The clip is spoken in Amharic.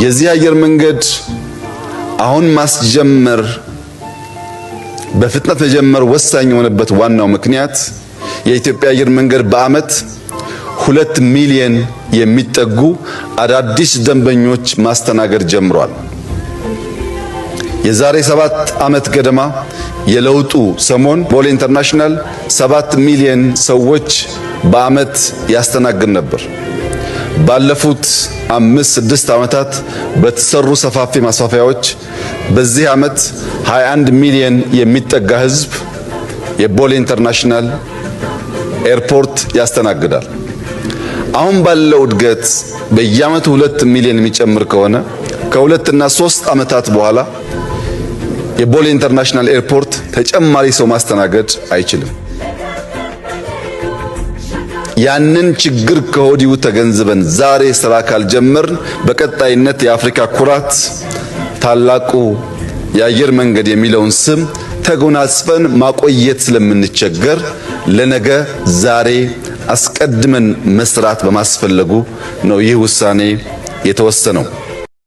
የዚህ አየር መንገድ አሁን ማስጀመር፣ በፍጥነት መጀመር ወሳኝ የሆነበት ዋናው ምክንያት የኢትዮጵያ አየር መንገድ በዓመት 2 ሚሊየን የሚጠጉ አዳዲስ ደንበኞች ማስተናገድ ጀምሯል። የዛሬ 7 ዓመት ገደማ የለውጡ ሰሞን ቦሌ ኢንተርናሽናል 7 ሚሊየን ሰዎች በዓመት ያስተናግድ ነበር። ባለፉት 5-6 ዓመታት በተሰሩ ሰፋፊ ማስፋፊያዎች በዚህ ዓመት 21 ሚሊየን የሚጠጋ ሕዝብ የቦሌ ኢንተርናሽናል ኤርፖርት ያስተናግዳል። አሁን ባለው እድገት በየዓመቱ 2 ሚሊዮን የሚጨምር ከሆነ ከ2 እና 3 ዓመታት በኋላ የቦሌ ኢንተርናሽናል ኤርፖርት ተጨማሪ ሰው ማስተናገድ አይችልም። ያንን ችግር ከወዲሁ ተገንዝበን ዛሬ ስራ ካልጀመርን በቀጣይነት የአፍሪካ ኩራት ታላቁ የአየር መንገድ የሚለውን ስም ተጎናጽፈን ማቆየት ስለምንቸገር ለነገ ዛሬ አስቀድመን መስራት በማስፈለጉ ነው ይህ ውሳኔ የተወሰነው።